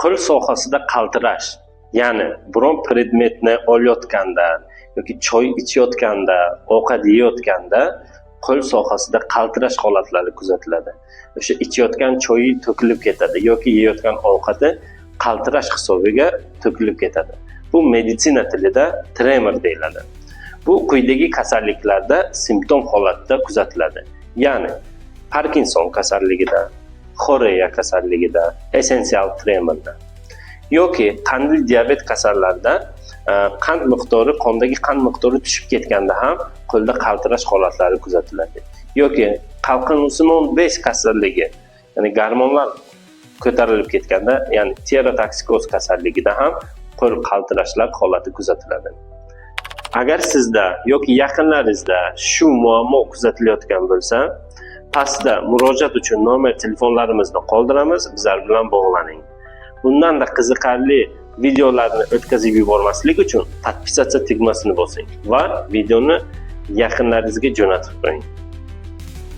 Qo'l sohasida qaltirash, ya'ni biron predmetni olayotganda yoki choy ichayotganda, ovqat yeyotganda qo'l sohasida qaltirash holatlari kuzatiladi. O'sha ichayotgan choyi to'kilib ketadi yoki yeyotgan ovqati qaltirash hisobiga to'kilib ketadi. Bu meditsina tilida tremor deyiladi. Bu quyidagi kasalliklarda simptom holatda kuzatiladi. Ya'ni Parkinson kasalligida, xoreya kasalligida, essensial tremorda yoki qandli diabet kasallarida qand miqdori, qondagi qand miqdori tushib ketganda ham qo'lda qaltirash holatlari kuzatiladi. Yoki qalqonsimon bez kasalligi, ya'ni gormonlar ko'tarilib ketganda, ya'ni tireotoksikoz kasalligida ham qo'l qaltirashlar holati kuzatiladi. Agar sizda yoki yaqinlaringizda shu muammo kuzatilayotgan bo'lsa, pastda murojaat uchun nomer telefonlarimizni qoldiramiz, bizlar bilan bog'laning. Bundanda qiziqarli videolarni o'tkazib yubormaslik uchun подписаться tugmasini bosing va videoni yaqinlaringizga jo'natib qo'ying.